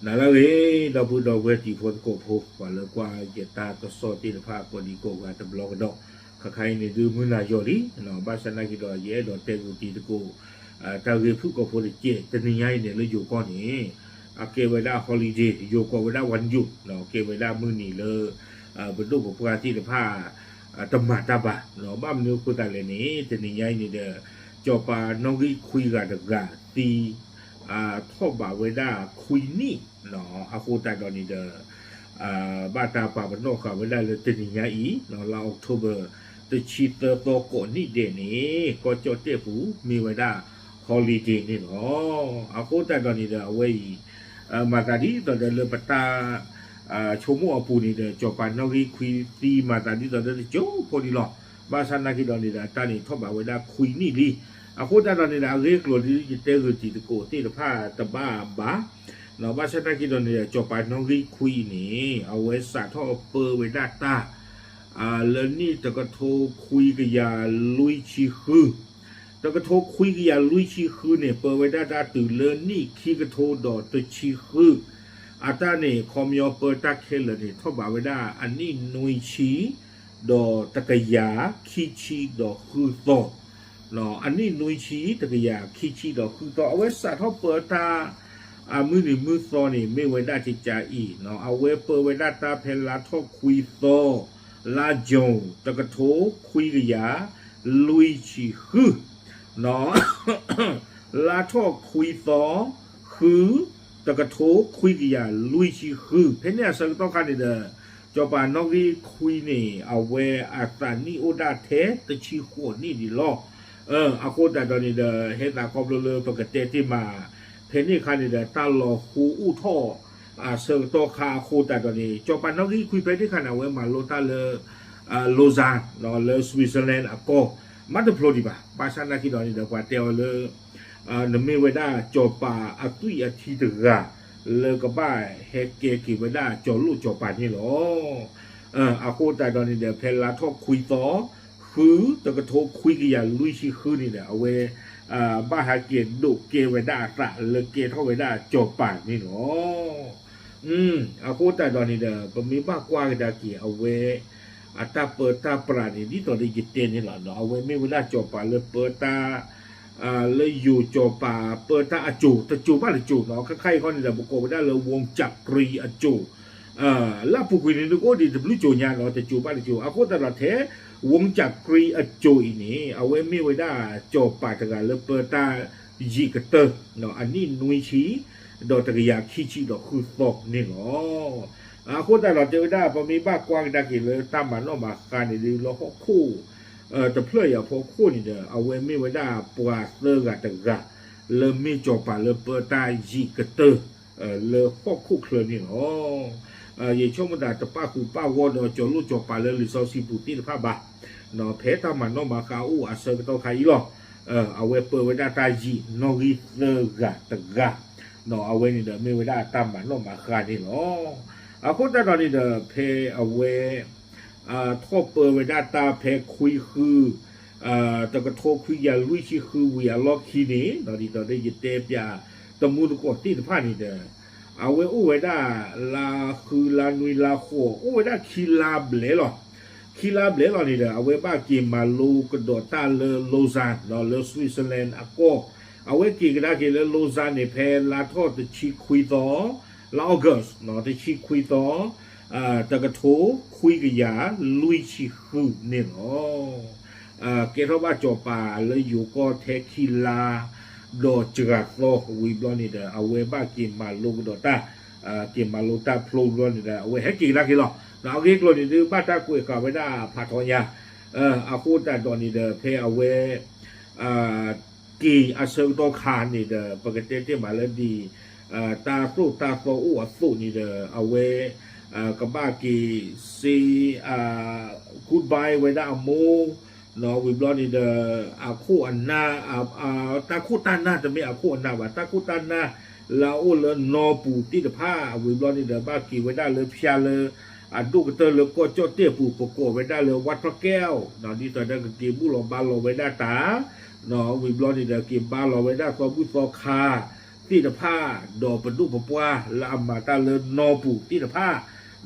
နၤလၢအဂ့ၤ ဒီပုၢ်ဒီဝဲၢ်တံၤဖိသကိးဖိ ပှၤလၢကွၢ်ယတၢ်ကစီၣ်သ့ၣ်တဖၣ်ကိးဒံကိးဂၤတဘျီကဒီး, ခါခါအံၤန့ၣ်ဒုးမုၢ်နၤယီၤလံ, ဘၣ်ဆၣ်သနာ်က့ဒီး ယအဲၣ်ဒိးတဲဂုာ်တံၤသကိး တၢ်ဂ့ၢ်ဖုၣ်ကိာ်ဖိတကဲး, တနံၤညါအံၤန့ၣ်လၢယိၤကီၢ်န့ၣ် အကဲဝဲဒၣ် holiday, ယိၤကီးဝဲဒၣ် วันหยุด, ကဲဝဲဒၣ်မုၢ်နံၤလၢ ပဒိၣ်ပပှၢ်သ့ၣ်တဖၣ် တမၤတၢ်ဘၣ်, ဘၣ်မနုၤအဃိသတးလဲၣ်န့ၣ် တနံၤညါအံၤန့ၣ်ဒီး စီၤပၤနီၣ်ဂံၢ်ခွံဂၤတဂၤသံ ထီၣ်ဘးဝဲဒၣ်ခွံနံၣ်, အဃိသတးဒီးန့ၣ်ဒီး ဘၣ်တၢ်ပာ်ပနီၣ်ဃာ်ဝဲဒၣ်လၢတနံၤညါအံၤ လါ October တဆံသၢသီကိးနံၣ်ဒဲးန့ၣ် ကီၢ်ကၠီၣ်တဲၣ်ပူၤ မ့ၢ်ဝဲဒၣ် holiday န့ၣ်လီၤ. အဃိသတးဒီးန့ၣ်ဒီး အဝဲအံၤ မၤသးဒ်သိးဒီးလၢပတၢ် ဆိကမိၣ်အပူၤန့ၣ်ဒီး စီၤပၤနီၣ်ဂံၢ်ခွံသံ မၤသးဒ်သိးဒီးတစိၢ်ဖိဒံးလီၤ. ဘၣ်ဆၣ်သနာ်က့ဒီးန့ၣ်ဒီး အတၢ်န့ၣ်ထီၣ်ဘးဝဲဒၣ်ခွံနံၣ်လံ. အဃိသတးဒီးန့ၣ်ဒီး အဂ့ၢ်အကျိၤဒ်ယတဲဂုာ်တံၤသကိးသ့ၣ်တဖၣ်တဘၣ်ဘၣ်, ဘၣ်ဆၣ်သနာ်က့ဒီးန့ၣ်ဒီး စီၤပၤနီၣ်ဂံၢ်ခွံအံၤန့ၣ် အဝဲစးထီၣ်ပၢဝဲဒၣ်တၢ် လၢနံၣ်တကထိခွံကယၤလွံၢ်ဆံဃု, တကထိခွံကယၤလွံၢ်ဆံဃုန့ၣ် ပၢဝဲဒၣ်တၢ်တုၤလၢနံၣ်ခံကထိဒီးတဆံဃု, အတၢ်န့ၣ် ခီပညီပၢတၢ်ခဲလၢာ်န့ၣ် ထီၣ်ဘးဝဲဒၣ်အနံၣ်နွံဆံ ဒီးတကယၤခံဆံဒီးဃုသီ, အနံၣ်နွံဆံ တကယၤခံဆံဒီးဃုသီ အဝဲစးထီၣ်ပၢတၢ် အမုၢ်နံၤမုၢ်သီန့ၣ် မ့ၢ်ဝဲဒၣ်ကကါအံၤ, အဝဲပၢဝဲဒၣ်တၢ်ဖဲလါထီၣ်ခွံသီ လါ June တကထိခွံကယၤလွံၢ်ဆံဃု, လါထီၣ်ခွံသီ ဃု တကထိခွံကယၤလွံၢ်ဆံဃု, ဖဲန့ၣ်အဆၢကတီၢ်ခါန့ၣ်ဒီး စီၤပၤနီၣ်ဂံၢ်ခွံန့ၣ် အဝဲအသးနံၣ်အိၣ်ဒၣ်ထဲတဆံဃိးနံၣ်ဒံးလီၤ. အဃိသတးဒီးန့ၣ်ဒီး ဟဲသးခီဖျိလၢပကတဲတ့ၢ်မး ဖဲန့ၣ်အခါန့ၣ်ဒီး တၢ်လီၤဟူအိၣ်ထီၣ် အဆၢကတီၢ်ခါအဃိသတးဒီးန့ၣ် စီၤပၤနီၣ်ဂံၢ်ခွံဖဲန့ၣ်အခါန့ၣ် အဝဲမၤလိတၢ်လၢ Lausanne လၢ Switzerland အကီၢ် မ့ၢ်တဖျိဒံးဘၣ်. ဘၣ်ဆၣ်သနာ်က့ဒီးန့ၣ်ဒီး ပှၤတဲအီၤလၢ နမ့ၢ်ဝဲဒၣ်စီၤပၤအသွံၣ်အထံတဂၤ လၢကဘၣ်ဟဲကဲက့ၤဝဲဒၣ်စီၤလိၣ်စီၤပၤန့ၣ်လီၤ. အဃိသတးဒီးန့ၣ်ဒီး ဖဲလါထီၣ်ခွံသီ ဃု တကထိခွံကယၤလွံၢ်ဆံဃုန့ၣ်ဒီး အဝဲ ဘၣ်ဟဲက့ၤဒိးကဲဝဲဒၣ်အသးလၢကဲထီၣ်ဝဲဒၣ်စီၤပၤန့ၣ်လီၤ. အဃိသတးဒီးန့ၣ်ဒီး ပမ့ၢ်ဘၣ်ကွၢ်ကဒါက့ၤအဝဲ အတၢ်ပၢတၢ်ပြးန့ၣ် ဒ်သိးဒီးယတဲန့ၣ်လီၤ. အဝဲမ့ၢ်ဝဲဒၣ်စီၤပၤလၢပၢတၢ် လၢယိၤစီၤပၤပၢတၢ်အစိၤ တစိၤဘၣ်တစိၤနီၤ. ခဲခါအံၤခီန့ၣ်ဒီး ပကိးဝဲဒၣ်လၢ ဝူကၠးကရံအစိၤ လၢအပူၤကွံာ်န့ၣ် နကအိၣ်ဒံးတဘျုးစိၤညါနီၤ တစိၤဘၣ်တစိၤ. အဃိသတးဒီးထဲ ဝူကၠးကရံအစိၤအံၤန့ၣ် အဝဲမ့ၢ်ဝဲဒၣ်စီၤပၤတဂၤလၢပၢတၢ်ယံာ်ကတၢၢ် အနံၣ်နွံဆံ ဒီးတကယၤခံဆံဒီးဃုသီန့ၣ်လီၤ. အဃိသတးဒီးတဲဝဲဒၣ် ပမ့ၢ်ဘၣ်ကွၢ်ကဒါက့ၤလၢတၢ်မၤနီၣ်မၤဃါန့ၣ်ဒုး လၢဟီၣ်ခိၣ် တဖျၢၣ်အံၤအဖီခိၣ်န့ၣ်ဒီး အဝဲမ့ၢ်ဝဲဒၣ်ပှၤသၢဂၤတဂၤ လၢမ့ၢ်စီၤပၤလၢပၢတၢ်ယံာ်ကတၢၢ် လၢဟီၣ်ခိၣ်ချၢန့ၣ်လီၤ. ယဆိကမိၣ်သးတပၣ်ဃူပၣ်ဂီၢ်ဒီးစီၤလိၣ်စီၤပၤလၢလံာ်စီဆှံပူၤသ့ၣ်တဖၣ်ဘၣ်. ဖဲတၢ်မၤနီၣ်မၤဃါအိၣ်အဆၢကတီၢ်ခါအံၤလီၤ. အဝဲပၢဝဲဒၣ်တၢ်ယံာ်နီၣ်ဂံၢ်သၢဂၤတဂၤ အဝဲန့ၣ်ဒီးမ့ၢ်ဝဲဒၣ်တၢ်မၤနီၣ်မၤဃါန့ၣ်လီၤ. အဃိသတးဒီးန့ၣ်ဒီး ဖဲအဝဲ ထီၣ်ပၢဝဲဒၣ်တၢ်ဖဲခွံဃု တကထိခွံကယၤလွံၢ်ဆံဃုဝံၤအလီၢ်ခံန့ၣ် ဒ်သိးဒီးယတဲပၠးတမူသကိးသ့ၣ်တဖၣ်န့ၣ်ဒီး အဝဲအိၣ်ဝဲဒၣ်လါဃုလါနွံလါဃိး အိၣ်ဝဲဒၣ်ခံလါဘျဲၣ်လီၤ. ခံလါဘျဲၣ်လီၤန့ၣ်ဒီး အဝဲဘၣ်က့ၤမၤလိကဒီးတၢ်လၢ Lausanne လၢ Switzerland အကီၢ် အဝဲက့ၤကဒါက့ၤလၢ Lausanne န့ၣ် ဖဲလါထီၣ်တဆံခွံသီ လါ August တဆံခွံသီ တကထိခွံကယၤလွံၢ်ဆံဃုန့ၣ်လီၤ. ကဲထီၣ်ဘၣ်စီၤပၤလၢယိၤကီၢ်ထဲခံလါ ဒီးစှၤသီဝံၤဘျီန့ၣ်ဒီး အဝဲဘၣ်က့ၤမၤလိကဒီးတၢ် က့ၤမၤလိတၢ်ဖျိဘျီန့ၣ်ဒီး အဝဲဟဲက့ၤကဒါက့ၤလီၤ. အဂ့ၢ်အကျိၤန့ၣ်ဒုး ဘၣ်တၢ်ကွဲးဃာ်ဝဲဒၣ်ဖးထီညါ အဃိသတးဒီးန့ၣ်ဒီး ဖဲအဝဲ က့ၤအဆၢကတီၢ်ခါန့ၣ်ဒီး ပကတဲတ့ၢ်မးလၢဒ် တၢ်သိၣ်တၢ်သီအိၣ်အသိးန့ၣ်ဒီး အဝဲ ကဘၣ်က့ၤ say goodbye ဝဲဒၣ်အမိၢ် ဝံၤဘျီန့ၣ်ဒီး အခိၣ်အနၢ် တၢ်ခိၣ်တၢ်နၢ် တမ့ၢ်အခိၣ်အနၢ်ဘၣ် တၢ်ခိၣ်တၢ်နၢ် လၢအအိၣ်လၢနီၢ်ပူၤသ့ၣ်တဖၣ် ဝံၤဘျီန့ၣ်ဒီး ဘၣ်က့ၤဝဲဒၣ်လၢဖၠါလၢ အဒိၣ်ကတၢၢ်လၢကီၢ်ကၠီၣ်တဲၣ်ပူၤ ပကိးဝဲဒၣ်လၢ ဝးတြီကဲလ် ဒ်သိးဒီးကက့ၤဘူၣ်လီၤဘါလီၤဝဲဒၣ်တၢ် ဝံၤဘျီန့ၣ်ဒီး က့ၤဘါလီၤဝဲဒၣ်သီဘူၣ်သီခါ သ့ၣ်တဖၣ် ဒီးပဒိၣ်ပပှၢ်လၢအမၤတၢ်လၢနီၢ်ပူၤသ့ၣ်တဖၣ်,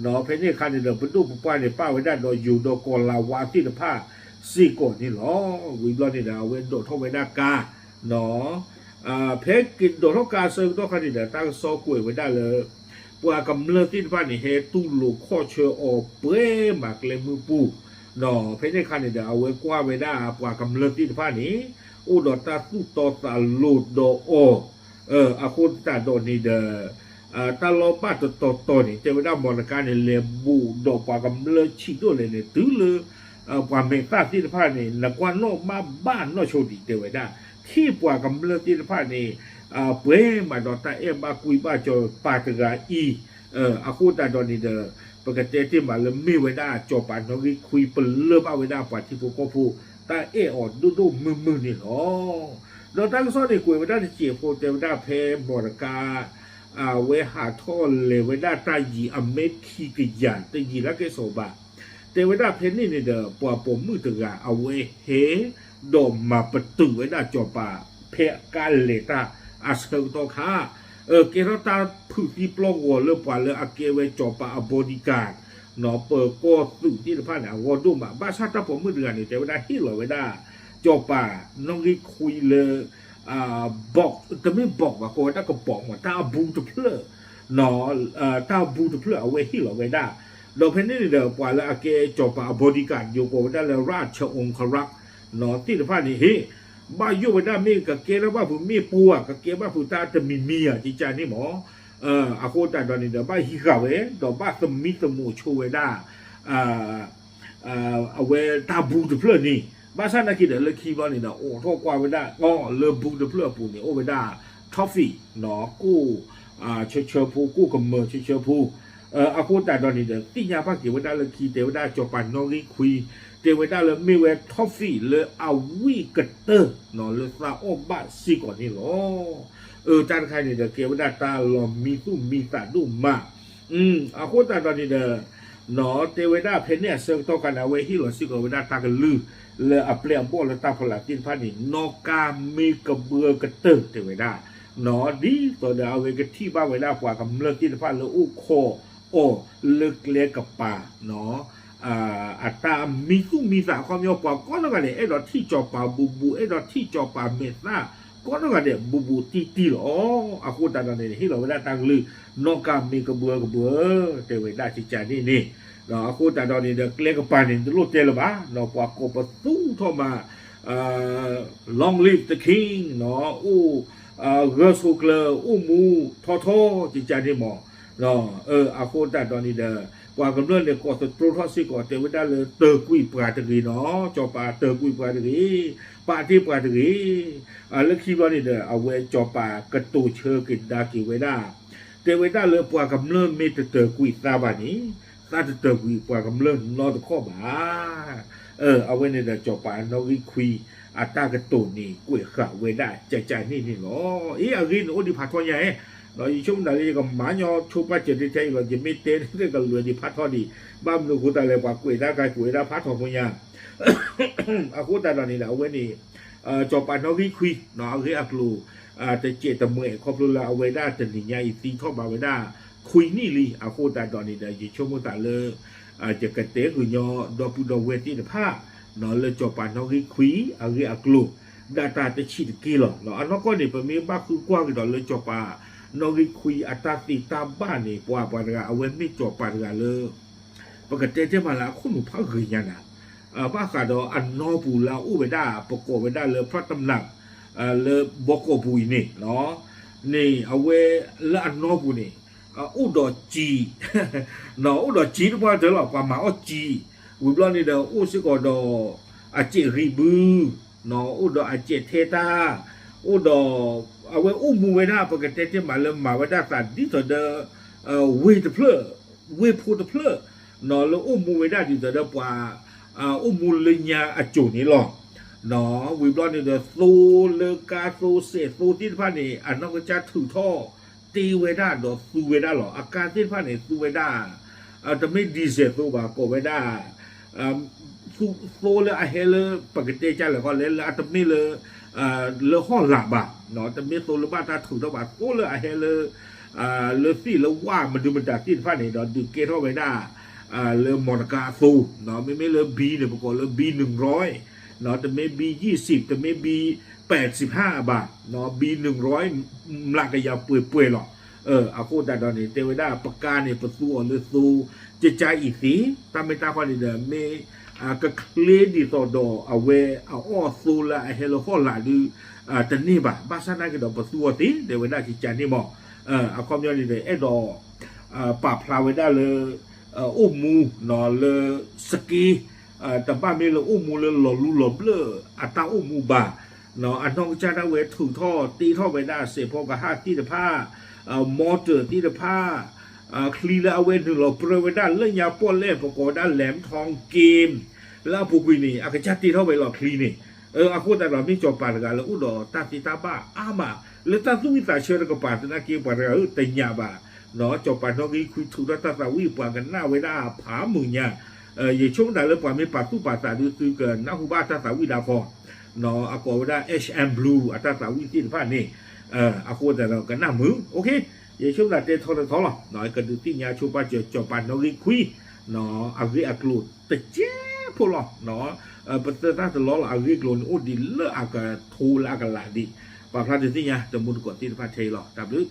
ဒီးဖဲန့ၣ်အခါန့ၣ်ဒီး ပဒိၣ်ပပှၢ်န့ၣ် ပာ်ဝဲဒၣ်ဒီးယိၤဒီးကီၤလၤဝါသ့ၣ်တဖၣ်စ့ၢ်ကီးန့ၣ်လီၤ. ဝံၤဘျီန့ၣ်ဒီး အဝဲဒိးထီၣ်ဝဲဒၣ်ကါ, ဖဲက့ၤဒိးထီၣ်ကါအဆၢကတီၢ်ခါန့ၣ်ဒီး တၢ်ကစီၣ်ကွဲးဝဲဒၣ်လၢ ပှၤကမျၢၢ်သ့ၣ်တဖၣ်န့ၣ် ဟဲတူၢ်လိာ်ခီၣ်ဆၢအီၤပှဲၤမးကျဲမုၢ်ပူၤ, ဒီးဖဲန့ၣ်အခါန့ၣ်ဒီး အဝဲကွၢ်ဝဲဒၣ်ပှၤကမျၢၢ်သ့ၣ်တဖၣ်န့ၣ် အိၣ်ဒီးတၢ်သူၣ်တီသးလိၤဒီးအီၤ, အဃိသတးဒီးန့ၣ်ဒီး တၢ်လီၢ်ဘၣ်တတီၤတီၤန့ၣ် တဲဝဲဒၣ် မီၢ်နကါန့ၣ် လဲၤဘူးဒီးပှၤကမျၢၢ်ဆံးဒိၣ်လဲၣ်န့ၣ် တုၤလၢ ပှၤမဲာ်သၣ်သ့ၣ်တဖၣ်န့ၣ် နကွၢ်နီၣ်ဘၣ်ဘၣ်နီၣ်ဆိဒံး တဲဝဲဒၣ်, ထံၣ်ပှၤကမျၢၢ်သ့ၣ်တဖၣ်န့ၣ် ပှဲၤမးဒီးတၢ်အဲၣ်ဘၣ်ကွံဘၣ်စီၤပၤတဂၤအံၤ, အဃိသတးဒီးန့ၣ်ဒီး ပကတဲတ့ၢ်မးလၢမ့ၢ်ဝဲဒၣ်စီၤပၤနီၣ်ဂံၢ်ခွံ ပလၢၢ်ဘၣ်ဝဲဒၣ်ပှၤထံဖိကီၢ်ဖိ တၢ်အဲၣ်အီၤဒိၣ်ဒိၣ်မုၢ်မုၢ်န့ၣ်လီၤ. ဒီးတၢ်ကစီၣ်န့ၣ် ကွဲးဝဲဒၣ်တစဲးဖိ တဲဝဲဒၣ်ဖဲမီၢ်နကါ အဝဲဟးထီၣ်လဲၤဝဲဒၣ်တၢ်ယံာ်အမဲခံကယၤ တယံာ်လၢကဲစီၤဘၣ်, တဲဝဲဒၣ်ဖဲန့ၣ်န့ၣ်ဒီး ပှၤပိာ်မုၣ်တဂၤ အဝဲဟဲ ဒီးမၤပတုာ်ဝဲဒၣ်စီၤပၤ ဖဲကါလဲၤတၢ်အဆၢကတီၢ်ခါ, ကဲထီၣ်တၢ်ဖုးသံပျီၢ်ဂီၤလၢပှၤလၢအကဲဝဲစီၤပၤအ bodyguard နီၢ်ပၢၤကီၢ်သုးသ့ၣ်တဖၣ်န့ၣ် အဂီၢ်ဒိၣ်မး, ဘၣ်ဆၣ်တၢ်ပိာ်မုၣ်တဂၤန့ၣ် တဲဝဲဒၣ်ဟ့ၣ်လီၤဝဲဒၣ် စီၤပၤနီၣ်ဂံၢ်ခွံလၢ box, တမ့ၢ် box ဘၣ်, ကိးဝဲဒၣ်ကပိာ်မး တၢ်အဘူးတဖျၢၣ်, တၢ်အဘူးတဖျၢၣ်အဝဲဟ့ၣ်လီၤဝဲဒၣ်, ဒီးဖဲန့ၣ်န့ၣ်ဒီး ပှၤလၢအကဲစီၤပၤအ bodyguard ယိၤကိးဝဲဒၣ်လၢ ရၣ်ဆၢအူခရၣ် သ့ၣ်တဖၣ်န့ၣ် ဟ့ၣ် ဘၣ်ယိၣ်ဝဲဒၣ်မ့ၢ်ကကဲထီၣ်ဘၣ်ဖုးမ့ၣ်ပိၢ်ဧါ, ကကဲဘၣ်ဖုးတၢ်တမံၤမံၤဧါ ကကန့ၣ်မး, အဃိသတးဒီးန့ၣ်ဒီး ဘၣ်ဟံးဃာ်ဝဲ ဒီးဘၣ်သမံသမိးဆိဝဲဒၣ် အဝဲတၢ်ဘူးတဖျၢၣ်န့ၣ်, ဘၣ်ဆၣ်နာ်က့ဒီးလၢခံဘျီန့ၣ်ဒီး အိးထီၣ်ကွၢ်ဝဲဒၣ် လၢဘူးတဖျၢၣ်အပူၤန့ၣ် အိၣ်ဝဲဒၣ် toffee နီၢ် ကိၣ်ဆၢဆၢဖိ ကိၣ်ကမၢၢ်ဆၢဆၢဖိ, အဃိသတးဒီးန့ၣ်ဒီး သ့ၣ်ညါဘၣ်က့ၤဝဲဒၣ်လၢခံ တဲဝဲဒၣ်စီၤပၤနီၣ်ဂံၢ်ခွံ တဲဝဲဒၣ်လၢမ့ၢ်ဝဲ toffee လၢအဝံၣ်ကတၢၢ် လၢသးအီၣ်ဘၣ်စ့ၢ်ကီးန့ၣ်လီၤ. အတၢ်တခါန့ၣ်ဒီး ကဲဝဲဒၣ်တၢ်လီၤမံသူၣ်မံသးဒိၣ်မး, အဃိသတးဒီးန့ၣ်ဒီး နီၢ် တဲဝဲဒၣ်ဖဲန့ၣ်အဆၢကတီၢ်ခါန့ၣ် အဝဲဟ့ၣ်လီၤစ့ၢ်ကီးဝဲဒၣ်တၢ်ကလုၢ် လၢအပျဲၢ်အဘီၣ်လၢတၢ်ဖီလာ်သ့ၣ်တဖၣ်န့ၣ် နီၢ်ကါမ့ၢ်ကဘှၢကတၢၢ် တဲဝဲဒၣ်, နီၢ် ဒ်သိးဒီးအဝဲကထံၣ်ဘၣ်ဝဲဒၣ်ပှၤကမျၢၢ်သ့ၣ်တဖၣ်လၢအိၣ်ခိးအီၤလၢကျဲကပၤ, နီၢ် အတၢ်မံသူၣ်မံသး အခီပညီ ပှၤကိးနီၢ်ဂၤဒဲး အဲၣ်ဒိးထံၣ်စီၤပၤဘူးဘူး အဲၣ်ဒိးထံၣ်စီၤပၤမဲာ်သၣ် ကိးနီၢ်ဂၤဒဲး ဘူးဘူးတံၢ်တံၢ်လီၤ. အဃိသတးဒီးန့ၣ် ဟ့ၣ်လီၤဝဲဒၣ်တၢ်ကလုၢ် နီၢ်ကါမ့ၢ်ကဘှၢကဘှၢ တဲဝဲဒၣ် ကကန့ၣ်န့ၣ်, အဃိသတးဒီးန့ၣ်ဒီး ကျဲကပၤန့ၣ် တလိၣ်တဲလၢၤဘၣ်, နီၢ် ပှၤကိးပသူထီၣ်မး Long live the king နီၢ် အိၣ် ဂၢၢ်ဆိးကျၢၤ အိၣ်မူထီထီ ကကန့ၣ်မး, အဃိသတးဒီးန့ၣ်ဒီး ပှၤကမျၢၢ်န့ၣ် ကိးသတြိထီၣ်စ့ၢ်ကီး တဲဝဲဒၣ်လၢတၢၤကွံာ်ပှၤတဂ့ၤနီၢ်, စီၤပၤတၢၤကွံာ်ပှၤတဂ့ၤ, ပာ်တ့ၢ်ပှၤတဂ့ၤ, လၢခံဘျီန့ၣ်ဒီး အဝဲစီၤပၤကတိၤဆၢကဒါက့ၤဝဲဒၣ်, တဲဝဲဒၣ်လၢပှၤကမျၢၢ်မ့ၢ်တတၢၤကွံာ်သးဘၣ်န့ၣ် သးတတၢၤကွံာ်ပှၤကမျၢၢ်နီတခီၣ်ဘၣ်. အဝဲန့ၣ်ဒီးစီၤပၤနီၣ်ဂံၢ်ခွံ အတၢ်ကတိၤန့ၣ် ကွဲးဃာ်ဝဲဒၣ်ကကန့ၣ်န့ၣ်လီၤ. အ့ အဂ့ၢ်န့ၣ်အိၣ်ဒံးဖးထီညါဧါ, ဒီးယဆိကမိၣ်ဒၣ်လၢယကမၤညီဆိပာ်စၢၤတထဲအံၤလီၤ, ယမ့ၢ်တဲန့ၣ်ကလွဲၤဒံးဖးထီဒံး, ဘၣ်မနုၤအဃိသတးလဲၣ် ပှၤကွဲးတၢ်ကကွဲးဝဲဒၣ်ဖးထီဖိညါ အဃိသတးဒီးန့ၣ်ဒီး အဝဲန့ၣ် စီၤပၤနီၣ်ဂံၢ်ခွံ နီၢ် အဂ့ၢ်အကျိၤ တစဲးတမှဲး ခီဖျိလၢအဝဲဒၣ်တနံၤညါအံၤသံထီၣ်ဘၣ်ဝဲဒၣ် ခွံနံၣ်လံ. အဃိသတးဒီးန့ၣ်ဒီး ယဆိကမိၣ်သးလၢ ယကတဲဂုာ်ညီဒီပုၢ်ဒီဝဲၢ်သ့ၣ်တဖၣ် နီၢ် လၢစီၤပၤနီၣ်ဂံၢ်ခွံ အဂ့ၢ်အကျိၤ ဒၣ်တၢ်တဆံးတက့ၢ်လီၤ. အနီၢ်ကီၢ်န့ၣ် ပမ့ၢ်ဘၣ်ဃုကွၢ်ကဒီးလၢစီၤပၤနီၣ်ဂံၢ်ခွံ အတၢ်သ့တၢ်ဘၣ်န့ၣ် ပှၤပှၤတဂၤ အဝဲမ့ၢ်စီၤပၤတဂၤလၢ ပကတဲတ့ၢ်မးလၢအခိၣ်နူာ်ဖးဂ့ၤညါနၤ, ဘၣ်ဃးဒီးအနီၢ်ပူၤလၢအအိၣ်ဝဲဒၣ် ပကိးဝဲဒၣ်လၢ ဖျၢၣ်တနၢ် လၢဘီကီၢ်ပူၤအံၤန့ၣ် န့ၣ် အဝဲလၢအနီၢ်ပူၤန့ၣ် အိၣ်ဒီးစံ, အိၣ်ဒီးစံတပှၢ်တၢၢ်လီၤ, ပှၤမၤအီၣ်စံ, ဝံၤဘျီန့ၣ်ဒီး အိၣ်စ့ၢ်ကီးဒီး အစဲးဂံၢ်ဘု, အိၣ်ဒီးအစဲးထဲတၢ်, အိၣ်ဒီး အဝဲအိၣ်မူဝဲဒၣ် ပကတဲတ့ၢ်မးလၢမၤဝဲဒၣ်သးဒ်သိးဒီး ဝ့ၢ်တဖျၢၣ်, ဝ့ၢ်ဖိတဖျၢၣ်, နီၢ် လၢအိၣ်မူဝဲဒၣ်ဒ်သိးဒီးပှၤ အိၣ်မူလၢညါအစိၤန့ၣ်လီၤ. နီၢ် ဝံၤဘျီန့ၣ်ဒီး သိလၢကါသိစဲးသိသ့ၣ်တဖၣ်န့ၣ် အနီၢ်ကစၢ်ထုးထီၣ်တ့ဝဲဒၣ်ဒီးသူဝဲဒၣ်လီၤ. အကါသ့ၣ်တဖၣ်န့ၣ် သူဝဲဒၣ် တမ့ၢ်ဒံစဲးသိဘၣ် ကိးဝဲဒၣ် သိလၢအဟဲလၢ ပကတဲကၢ်လဲၣ်ဃီလဲၣ် လၢအတမ့ၢ်လၢ လၢဟီၣ်လာ်ဘၣ်, တမ့ၢ်သိလၢဘၣ်တၢ်ထုးထီၣ်ဘၣ်, သိလၢအဟဲလၢ လၢသ့ၣ်လၢဝၣ်မဒုမတၤသ့ၣ်တဖၣ်န့ၣ်ဒီး ဒုးကဲထီၣ်ဝဲဒၣ် လၢမီတကါအသိ, မ့မ့ၢ်လၢ B န့ၣ် ပကိးလၢ B နုၢ်ရီ, တမ့ၢ် B ယံၣ်စံး, တမ့ၢ် B ပဲးစံးဖးအဘၣ်, B နုၢ်ရီ မျးကယၤပှဲၤပှဲၤလီၤ. အဃိသတးဒီးန့ၣ် တဲဝဲဒၣ်ပကါန့ၣ် ပသူအီၤလၢသိ ကကါအံၤသ့, တၢ်မ့ၢ်တၢ်ခီန့ၣ်ဒီး မ့ၢ် ကချ့ဒ်သိးဒီးအဝဲအအီၣ်သိလၢအဟဲလၢဟီၣ်လာ်ဒု တန့ၢ်ဘၣ်, ဘၣ်ဆၣ်နာ်က့ဒီး ပသူအီၤသ့ တဲဝဲဒၣ်ကကါန့ၣ်မး. အခီပညီန့ၣ်ဒီး အဲၣ်ဒိး ပာ်ဖျါဝဲဒၣ်လၢ အိၣ်မူ လၢ စက့ တဘၣ်မ့ၢ်လၢအိၣ်မူလၢလီၤလူလီၤဘျၢၣ်အတၢ်အိၣ်မူဘၣ်, အနီၢ်ကစၢ်ဒၣ်ဝဲထုးထီၣ်တ့ထီၣ်ဝဲဒၣ်စဲးဖီကဟၣ်သ့ၣ်တဖၣ်, မီတၢၢ်သ့ၣ်တဖၣ်, ချံလၢအဝဲနုာ်လီၤပြၢဝဲဒၣ်လၢညါပီၣ်လဲၣ် ပကိးဝဲဒၣ် Lam Tong Game လၢအပူၤကွံာ်န့ၣ် အကစၢ်တ့ထီၣ်ဝဲလီၤချံန့ၣ်. အဃိသတးဒီးမ့ၢ်စီၤပၤတဂၤလၢအိၣ်ဒီးတၢ်သ့တၢ်ဘၣ်အါမး, လၢတၢ်သူၣ်ဝံၣ်သးဆၢတကပၤသနာ်က့ ပှၤတဂၤဧၢ တညးဘၣ်, စီၤပၤနီၣ်ဂံၢ်ခွံထုးထီၣ်တၢ်သးဝံၣ်ပှၤကနၣ်ဝဲဒၣ်ဖးမုာ်ညါ, ယဆိကမိၣ်တၢ်လၢပှၤမ့ၢ်ပာ်သူၣ်ပာ်သးဒု သုကနၢ်ဟူဘၣ်တၢ်သးဝံၣ်ဒၣ်ဖီ, အကိးဝဲဒၣ် H M Blue အတၢ်သးဝံၣ်သ့ၣ်တဖၣ်န့ၣ်, အဃိသတးဒီးကနၣ်မုာ်, ယဆိကမိၣ်တၢ်တဲထီတထီလီၤ, ကဒုးသ့ၣ်ညါဆိပာ်စၢၤစီၤပၤနီၣ်ဂံၢ်ခွံ အဂ့ၢ်အကျိၤတကဲးဖိလီၤ. ပသၢတၢ်တလီလီၤ အဂ့ၢ်အကျိၤန့ၣ်အိၣ်ဒံးလၢအကထိလၢအကလးဒံး, ပာ်ဖျါဒုးသ့ၣ်ညါတမူတကိးသ့ၣ်တဖၣ်ထဲအံၤလီၤ. တၢ်ဘျုး